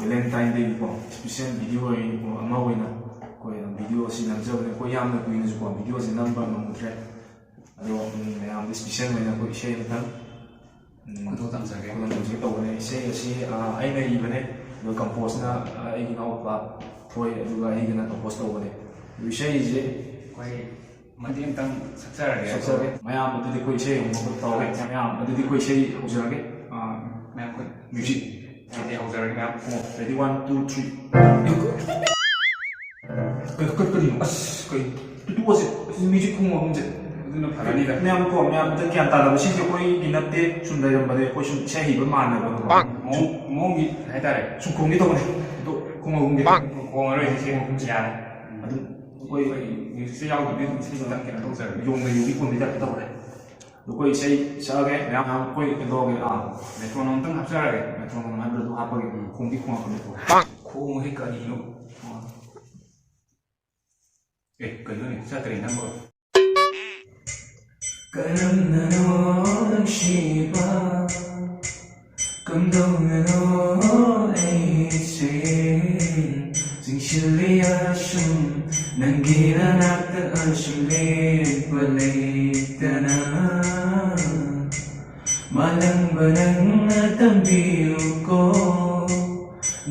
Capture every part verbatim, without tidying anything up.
Valentine Day ꯒꯤꯀꯣ special video ꯑꯣꯏ-, ꯑꯃ ꯑꯣꯏꯅ ꯑꯩꯈꯣꯏ video ꯑꯁꯤ ꯅꯝꯖꯕꯅꯦ꯫ ꯑꯩꯈꯣꯏ ꯌꯥꯝꯅ ꯀꯨꯏꯅꯁꯨꯀꯣ video ꯑꯁꯤ ꯅꯝꯕ ꯉꯝꯗ꯭ꯔꯦ꯫ ꯑꯗꯣ, ꯎꯝ, ꯃꯌꯥꯝꯗ special ꯑꯣꯏꯅ ꯑꯩꯈꯣꯏ ꯏꯁꯩ ꯑꯃꯇꯪ, ꯎꯝ, ꯈꯨꯗꯣꯜ ꯇꯝꯖꯒꯦ꯫ ꯈꯨꯗꯣꯜ ꯇꯝꯖꯒꯦ ꯇꯧꯕꯅꯦ꯫ ꯏꯁꯩ ꯑꯁꯤ, ꯑ, ꯑꯩꯅ ꯏꯕꯅꯦ, ꯑꯗꯣ compose ꯅ, ꯑ, ꯑꯩꯒꯤ ꯏꯅꯥꯎꯄꯥ ꯊꯣꯏ, ꯑꯗꯨꯒ ꯑꯩꯒꯅ compose ꯇꯧꯕꯅꯦ꯫ ꯑꯗꯣ ꯏꯁꯩꯁꯦ ꯑꯩꯈꯣꯏ ꯃꯇꯦꯛ ꯑꯃꯇꯪ ꯁꯛꯆꯔꯒꯦ꯫ ꯁꯛꯆꯔꯒꯦ꯫ ꯃꯌꯥꯝ ꯑꯗꯨꯗꯤ ꯑꯩꯈꯣꯏ ꯏꯁꯩ ꯑꯃꯨꯛ ꯇꯧꯔꯦ꯫ ꯃꯌꯥꯝ ꯑꯗꯨꯗꯤ ꯑꯩꯈꯣꯏ ꯏꯁꯩ ꯍꯧꯖꯔꯒꯦ꯫ ꯑ, ꯃꯌꯥꯝ ꯑꯩꯈꯣꯏ music꯫ ꯑꯗꯨꯗꯤ ꯍꯧꯖꯔꯒꯦ ꯃꯌꯥꯝ꯫ ꯑꯣ, ready, one, two, three꯫ ꯀꯩ-, ꯀꯩ-, ꯀꯔꯤꯅꯣ? ꯑꯁ, ꯀꯩ-, ꯇꯨ-, ꯇꯣꯛꯑꯁꯦ꯫ ꯑꯁ, music ꯈꯣꯡꯕ ꯃꯐꯝꯁꯦ꯫ ꯑꯗꯨꯅ ꯐꯔꯅꯤꯗ꯫ ꯃꯌꯥꯝ ꯀꯣ, ꯃꯌꯥꯝ ꯑꯝꯇ ꯒ꯭ꯌꯥꯟ ꯇꯥꯅꯕ꯫ ꯁꯤꯁꯦ ꯑꯩꯈꯣꯏꯒꯤ ꯅꯠꯇꯦ, ꯁꯨꯝ ꯂꯩꯔꯝꯕꯅꯦ꯫ ꯑꯩꯈꯣꯏ ꯁꯨꯝ ꯏꯁꯩ ꯍꯩꯕ ꯃꯥꯟꯅꯕ꯫ ꯃꯑꯣꯡ-, ꯃꯑꯣꯡꯒꯤ ꯍꯥꯏꯇꯥꯔꯦ꯫ ꯁꯨꯝ ꯈꯣꯡꯒꯦ ꯇꯧꯕꯅꯦ꯫ ꯑꯗꯣ ꯈꯣꯡꯍꯧꯒꯨꯝꯒꯦ꯫ ꯈꯣꯡꯉꯔꯣꯏꯁꯦ, ꯁꯤ ꯌꯥꯔꯦ꯫ ꯑꯗꯨꯝ ꯑꯩꯈꯣꯏ ꯑꯩꯈꯣꯏ musicꯁꯦ ꯌꯥꯎꯗꯕꯤ ꯑꯗꯨꯝ ꯏꯁꯩ ꯈꯤꯇꯪ ꯀꯩꯅꯣ ꯇꯧꯖꯔꯒꯦ꯫ ꯌꯣꯡꯅ ꯌꯣꯒꯤ ꯀꯣꯟꯕꯩ type ꯇꯧꯔꯦ꯫ ꯑꯗꯣ ꯑꯩꯈꯣꯏ ꯏꯁꯩ ꯁꯛꯑꯒꯦ, ꯃꯌꯥꯝ ꯑꯩꯈꯣꯏ ꯀꯩꯅꯣ ꯇꯧꯔꯒꯦ, ꯑꯥ꯫ Metronome ꯑꯝꯇꯪ ꯍꯥꯞꯆꯔꯒꯦ꯫ Metronome ꯍꯥꯏꯕ꯭ꯔꯥ ꯑꯗꯨ ꯍꯥꯞꯄꯒꯦ꯫ ꯎꯝ, ꯈꯣꯡꯗꯤ ꯈꯣꯡꯉꯛꯄꯅꯦꯀꯣ꯫ ꯈꯣꯡꯉꯨꯍꯦ ꯀꯔꯤꯅꯣ? ꯑꯦ, ꯀꯩꯅꯣꯅꯦ, ꯆꯠꯇ꯭ꯔꯦ ꯅꯪꯕꯣ꯫ ꯀꯔꯝꯅꯅꯣ ꯅꯨꯡꯁꯤꯕ, ꯀꯝꯗꯧꯅꯅꯣ ꯑꯩꯁꯦ ꯆꯤꯡꯁꯤꯜꯂꯤ ꯑꯁꯨꯝ ꯅꯪꯒꯤ ꯅꯅꯥꯛꯇ ꯑꯁꯨꯝ ꯂꯦꯞꯄ ꯂꯩꯇꯅ꯫ ꯃꯥꯂꯪꯕ ꯅꯪꯅ ꯇꯝꯕꯤꯌꯨꯀꯣ,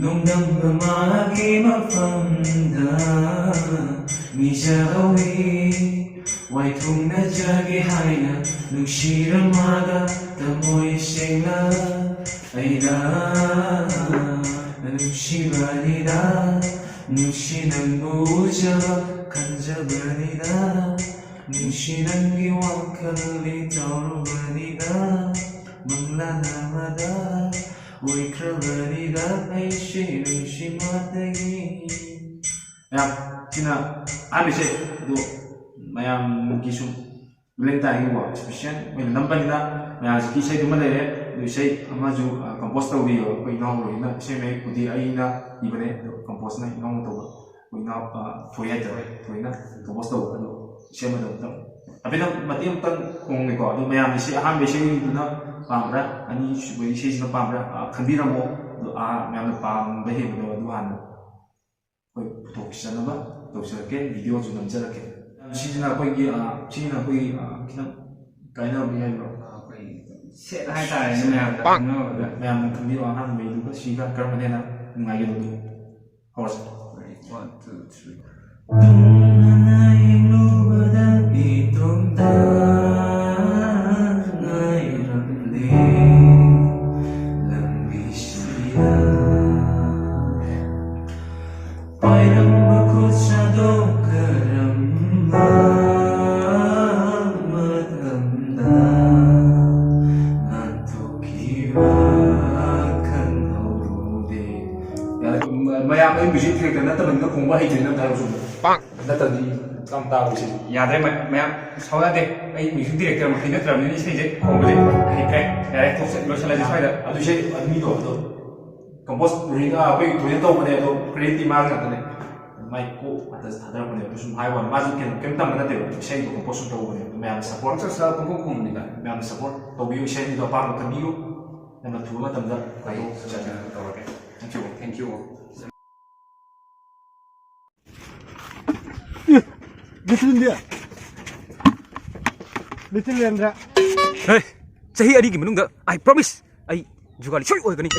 ꯅꯣꯡꯗꯝꯕ ꯃꯥꯒꯤ ꯃꯐꯝꯗ ꯅꯤꯖꯍꯧꯏ꯫ ꯋꯥꯏꯊꯨꯡꯅꯖꯒꯦ ꯍꯥꯏꯅ ꯅꯨꯡꯁꯤꯔꯝꯃꯒ ꯊꯃꯣꯏ ꯁꯦꯡꯅ ꯑꯩꯅ ꯅꯨꯡꯁꯤꯕꯅꯤꯗ, ꯅꯨꯡꯁꯤ ꯅꯪꯕꯨ ꯎꯖꯕ ꯈꯟꯖꯕꯅꯤꯗ, ꯅꯨꯡꯁꯤ ꯅꯪꯒꯤ ꯋꯥꯈꯜꯗꯤ ꯇꯧꯔꯨꯕꯅꯤꯗ, ꯃꯪꯂꯥꯟ ꯑꯃꯗ ꯑꯣꯏꯈ꯭ꯔꯕꯅꯤꯗ ꯑꯩꯁꯦ ꯅꯨꯡꯁꯤ ꯃꯥꯇꯒꯤ꯫ ꯃꯌꯥꯝ, ꯁꯤꯅ ꯑꯍꯥꯟꯕ ꯏꯁꯩ꯫ ꯑꯗꯣ ꯃꯌꯥꯝꯒꯤ ꯁꯨꯝ Valentineꯒꯤꯀꯣ special ꯑꯣꯏꯅ ꯅꯝꯕꯅꯤꯅ ꯃꯌꯥꯝ ꯍꯧꯖꯤꯛꯀꯤ ꯏꯁꯩꯗꯨꯃ ꯂꯩꯔꯦ꯫ ꯑꯗꯨ ꯏꯁꯩ ꯑꯃꯁꯨ, ꯑ, compose ꯇꯧꯕꯤꯌꯣ ꯑꯩꯈꯣꯏ ꯏꯅꯥꯎ ꯔꯣꯍꯤꯠꯅ꯫ ꯏꯁꯩ ꯃꯌꯦꯛꯄꯨꯗꯤ ꯑꯩꯅ ꯏꯕꯅꯦ, ꯑꯗꯣ composeꯅ ꯏꯅꯥꯎꯅ ꯇꯧꯕ꯫ ꯑꯩꯈꯣꯏ ꯏꯅꯥꯎ, ꯑ, ꯊꯣꯏ ꯍꯥꯏꯇꯥꯔꯦ, ꯊꯣꯏꯅ compose ꯇꯧꯕ꯫ ꯑꯗꯣ ꯏꯁꯩ ꯑꯃꯗ ꯑꯝꯇꯪ ꯍꯥꯏꯐꯦꯠꯇꯪ ꯃꯇꯦꯛ ꯑꯃꯇꯪ ꯈꯣꯡꯒꯦꯀꯣ꯫ ꯑꯗꯣ ꯃꯌꯥꯝ ꯏꯁꯩ, ꯑꯍꯥꯟꯕ ꯏꯁꯩꯗꯨꯅ ꯄꯥꯝꯕ꯭ꯔꯥ, ꯑꯅꯤꯁꯨꯕ ꯏꯁꯩꯁꯤꯅ ꯄꯥꯝꯕ꯭ꯔꯥ, ꯑ, ꯈꯟꯕꯤꯔꯝꯃꯣ꯫ ꯑꯗꯣ ꯑꯥ ꯃꯌꯥꯝꯅ ꯄꯥꯝꯕ ꯍꯦꯟꯕꯗꯣ ꯑꯗꯨ ꯍꯥꯟꯅ ꯑꯩꯈꯣꯏ ꯄꯨꯊꯣꯛꯆꯅꯕ ꯇꯧꯖꯔꯛꯀꯦ, ꯚꯤꯗꯤꯑꯣꯁꯨ ꯅꯝꯖꯔꯛꯀꯦ꯫ ꯁꯤꯁꯤꯅ ꯑꯩꯈꯣꯏꯒꯤ, ꯑꯥ, ꯁꯤꯅ ꯑꯩꯈꯣꯏꯒꯤ, ꯑꯥ, ꯈꯤꯇꯪ ꯀꯥꯏꯅꯕꯒꯤ ꯍꯥꯏꯕ꯭ꯔꯣ? ꯑꯩꯈꯣꯏ ꯁꯦꯠ ꯍꯥꯏꯇꯥꯔꯦꯅꯦ, ꯃꯌꯥꯝꯅ ꯄꯥꯡ! ꯈꯪꯅꯕꯗ꯫ ꯃꯌꯥꯝꯅ ꯈꯪꯕꯤꯌꯣ ꯑꯍꯥꯟꯕꯩꯗꯨꯒ ꯁꯤꯒ ꯀꯔꯝꯕꯅ ꯍꯦꯟꯅ ꯅꯨꯡꯉꯥꯏꯒꯦ ꯑꯗꯨ ꯍꯧꯔꯁꯤ꯫ One, two, three. ꯇꯨꯝꯅ ꯌꯦꯡꯂꯨꯕꯗ ꯏꯇꯣꯝꯇ ꯉꯥꯏꯔꯝꯂꯦ ꯂꯝꯕꯤꯁꯤꯗ꯫ ꯄꯥꯏꯔꯝꯕ ꯈꯨꯠꯁꯥꯗꯣ ꯀꯔꯝꯕ ꯃꯇꯝꯗ ꯅꯥꯟꯊꯣꯛꯈꯤꯕ ꯈꯪꯍꯧꯗꯦ꯫ ꯌꯥꯔꯦ, ꯃ-, ꯃꯌꯥꯝ ꯑꯩ ꯃ꯭ꯌꯨꯖꯤꯛ ꯗꯤꯔꯦꯛꯇꯔ ꯅꯠꯇꯕꯅꯤꯅ ꯈꯣꯡꯕ ꯍꯩꯇ꯭ꯔꯦ, ꯅꯪ ꯍꯥꯏꯔꯣ ꯁꯨꯝ꯫ ꯄꯥꯡ! ꯅꯠꯇ꯭ꯔꯗꯤ ꯌꯥꯝ ꯇꯥꯔꯣꯏ ꯁꯤꯗꯤ꯫ ꯌꯥꯗ꯭ꯔꯦ, ꯃ-, ꯃꯌꯥꯝ ꯁꯥꯎ ꯌꯥꯗꯦ꯫ ꯑꯩ ꯃ꯭ꯌꯨꯖꯤꯛ ꯗꯤꯔꯦꯛꯇꯔꯃꯛꯇꯤ ꯅꯠꯇ꯭ꯔꯕꯅꯤꯅ ꯏꯁꯩꯁꯦ ꯈꯣꯡꯕꯁꯦ ꯍꯩꯇ꯭ꯔꯦ꯫ ꯌꯥꯔꯦ, ꯇꯣꯛꯁꯦ, ꯂꯣꯏꯁꯤꯜꯂꯁꯦ ꯁ꯭ꯋꯥꯏꯗ꯫ ꯑꯗꯨ ꯏꯁꯩ, ꯑꯗꯨ ꯃꯤꯗꯣ, ꯑꯗꯣ ꯀꯝꯄꯣꯖ ꯔꯤ-, ꯑꯥ, ꯑꯩꯈꯣꯏ ꯊꯣꯏꯅ ꯇꯧꯕꯅꯦ, ꯑꯗꯣ ꯀ꯭ꯔꯦꯗꯤꯠꯇꯤ ꯃꯥꯒꯤ ꯉꯥꯛꯇꯅꯦ꯫ ꯃꯥꯏ ꯀꯣꯛ ꯉꯥꯛꯇ ꯊꯥꯗꯔꯛꯄꯅꯦ꯫ ꯑꯗꯨ ꯁꯨꯝ ꯍꯥꯏꯕ ꯋꯥꯅꯤ, ꯃꯥꯁꯨ ꯀꯩꯅꯣ, ꯀꯩꯝ ꯇꯝꯕ ꯅꯠꯇꯦꯕ, ꯏꯁꯩꯗꯣ ꯀꯝꯄꯣꯖ ꯁꯨꯝ ꯇꯧꯕꯅꯦ꯫ ꯑꯗꯨ ꯃꯌꯥꯝꯅ ꯁꯄꯣꯔꯠ, ꯄꯪꯆꯠ ꯆꯠꯂ ꯄꯪꯈꯣꯡ ꯈꯣꯡꯕꯅꯤꯗ꯫ ꯃꯌꯥꯝꯅ ꯁꯄꯣꯔꯠ ꯇꯧꯕꯤꯌꯨ, ꯏꯁꯩꯗꯣ ꯑꯄꯥꯝꯕ ꯈꯟꯕꯤꯌꯨ꯫ ꯌꯥꯝꯅ ꯊꯨꯕ ꯃꯇꯝꯗ ꯑꯩ ꯀꯩꯅꯣ ꯆꯠꯅꯕ ꯇꯧꯔꯒꯦ꯫ Thank you꯫ Thank you꯫ Little India. Little India. ꯍꯦ, ꯆꯍꯤ ꯑꯅꯤꯒꯤ ꯃꯅꯨꯡꯗ, I promise, ꯑꯩ ꯖꯨꯒꯥꯂꯤ ꯁꯣꯏ ꯑꯣꯏꯒꯅꯤ꯫